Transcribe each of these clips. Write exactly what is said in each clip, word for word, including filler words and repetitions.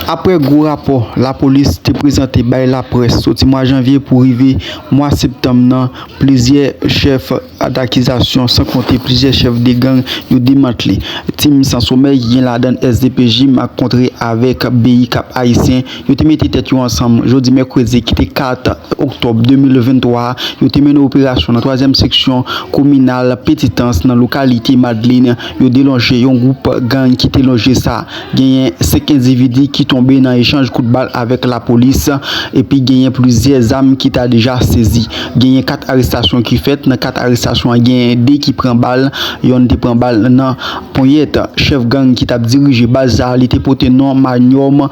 Apre gwo rapò lapolis te prezante bay laprès soti mwa janvye pou rive mwa septanm nan, plizyè chèf dakizasyon, san konte plizyè chèf de gang, yo demantle. Tim San Somèy, ki gen ladan L S D P J, Mak Kontre avèk B I K A P Ayisyen, yo te mete tèt yo ansanm jodi mèkredi ki te kat oktòb de mil venntwa a. Yo te mennen operasyon nan twazyèm seksyon kominal Petitans, nan lokalite Madlin. Yo delonje yon gwoup gang ki te lonje sa. Genyen senk endividi ki tonbe nan echanj kout bal avèk lapolis, epi genyen plizyè zam ki ta deja sezi. Genyen kat arestasyon ki fèt. Nan kat arestasyon an, genyen de ki pran bal, yonn te pran bal nan ponyèt. Chèf gang ki t ap dirije baz sa a, li te pote non Manyòm,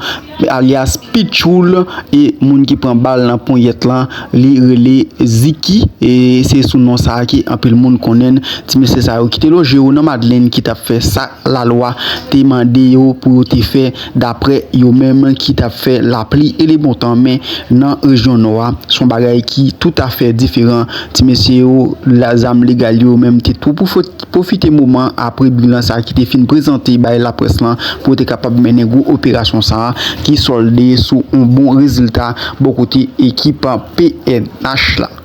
alyas Pitchoul, e moun ki pran bal nan ponyèt lan, li rele Ziki, e se sou non sa a ke anpil moun konnen l. Ti mesye sa yo ki te loje yo nan Madlin, ki t ap fè sa lalwa te mande yo pou yo te fè, daprè yo menm, ki t ap fè lapli e lebontan, men nan rejyon nò a, se yon bagay ki toutafè diferan. Ti mesye yo, la, zam legal yo menm te tou pou fot- pwofite moman apre bilan sa a ki te fin prezante bay laprès lan, pou yo te kapab mennen gwo operasyon sa a, ki sòlde sou yon bon rezilta bò kote ekip P N H la.